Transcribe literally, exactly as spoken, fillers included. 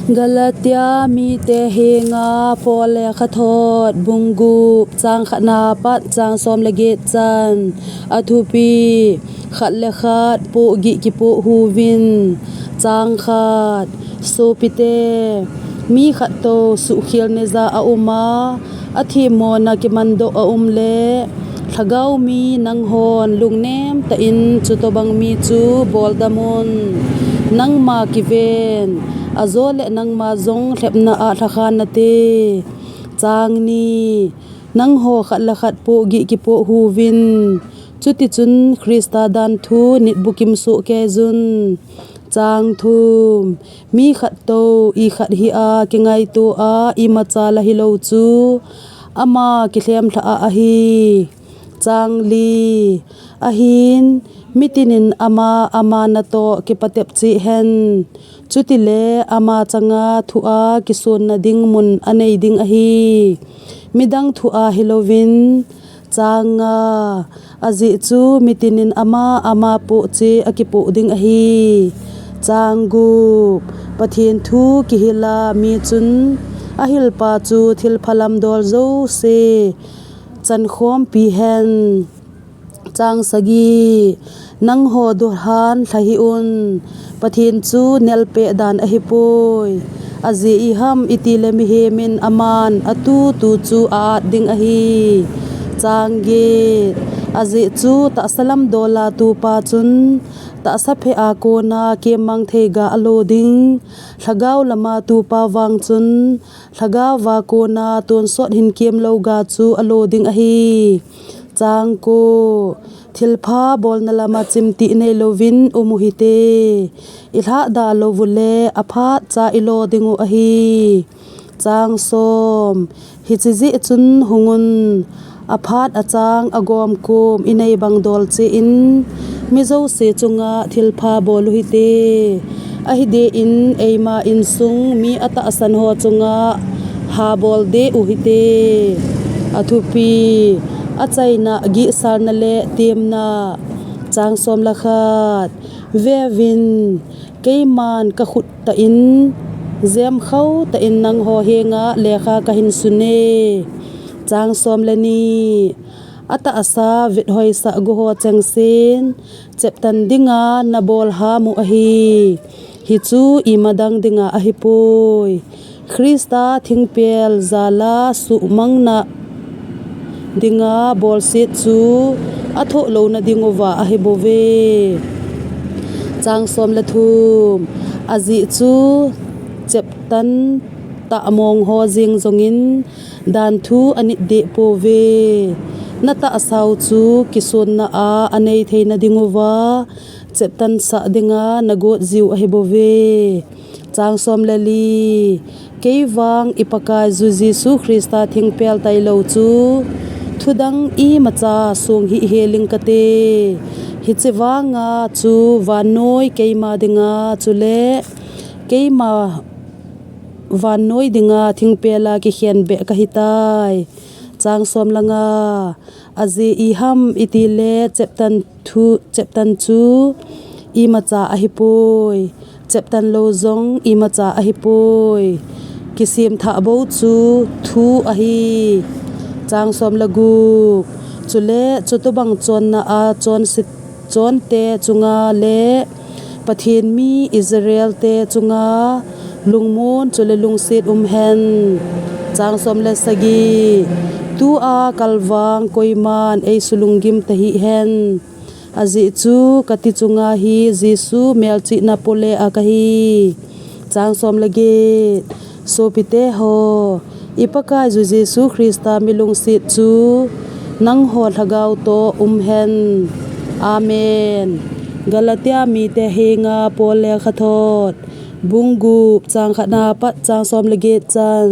Galatia mite henga Paul lekhathot bung gup chang khatna pat chang som le get chan. A thupi: Khat le khat pohgih kipoh huvin. Chang khat. Sopite, mi khat to suhkhel neija a um a, a themmona kimandoh a um le, lhagao mi nanghon lungnem tah in chutobang mi chu boldam un. Nangma kiven, ajole nangma jong lhepna a lhakha nate. Chang ni. Nangho khat le khat pohgih kipoh huvin. Chutichun Christa danthu nit bukim soh keijun. Chang thum. Mi khat to, i khat hi a kingaito a, imacha la hilou chu, ama kilhem lhah a ahi. Chang li. Ahin, mitinin ama, ama natoh kipatep cheh hen. Chutile ama changa thu a kisonna ding mun anei ding ahi. Midang thu a hilouvin. Chang nga. Ajeh chu mitinin ama, ama pohcheh a kipoh ding ahi. Chang gup. Pathen thu kihil a mi chun ahilpa chu thilpha lamdol jouse chankhompi hen. Chang sagi. Nangho duhan lha hih un. Pathen chu nelpeh dan ahipoi. Ajeh iham itile mihem in aman atutu chu a-at ding ahi. Chang get. Ajeh chu tahsa lamdol a tupa chun tahsa phe a kona kemmang thei ga alo ding. Lhagao lama tupa vang chun lhagao a kona tonsot hinkemlou ga chu alo ding ahi. Chang ko. Thilpha bolna lama chimtih neilouvin um uhite. I lhahdah lou ule aphat cha ilo ding u ahi. Chang som. Hiche jeh chun hung un. Aphat achang agom kom inei bang dol cheh in, mi jouse chunga thilpha bol uhite. Ahi deh in eima insung mi atahsan ho chunga ha bol deh uhite. A thupi: Achaina, gihsalna le temna. Chang som le khat. Veuvin, keiman ka khut tah in, jemkhao tah in nangho henga lekha kahin sune. Chang som le ni. Atahsa vethoisah gu ho chengsen cheptan dinga nabol ham u ahi. Hichu imadang dinga ahipoi. Christa thingpel jala suhmangna dinga bolset chu athoh louna dinguva ahibouve. Chang som le thum. Ajeh chu cheptan tah mong ho jeng jongin danthu anit deh pouve. Natahsau chu kisonna a anei theina dinguva cheptan sah dinga nagot jiu ahibouve. Chang som le li. Keivang i Pakaiyu Jesu Christa thingpel tailou chu thudang imacha song hih heling kate. Hiche vanga chu vannoi keima dinga chule keima vannoi dinga thingpel a kikhen beh kahitai. Chang som le nga. Ajeh iham itile cheptan thu, cheptan chu imacha ahipoi. Cheptan lou jong imacha ahipoi. Kisem thah bou chu thu ahi. Chang som le gup. Chule chutobang chonna a chonset chonte chunga le Pathen mi Israel te chunga lungmon chule lungset um hen. Chang som le sagi. Tua kalvang koiman eisulunggim tahih hen. Ajeh chu kati chunga hi Jesu melchihna pole a kahi. Chang som le get. Sopite ho, i Pakaiyu Jesu Christa milungset chu nangho lhagao toh um hen. Amen. Galatia mite henga Paul lekhathot bung gup chang khatna pat chang som le get chan.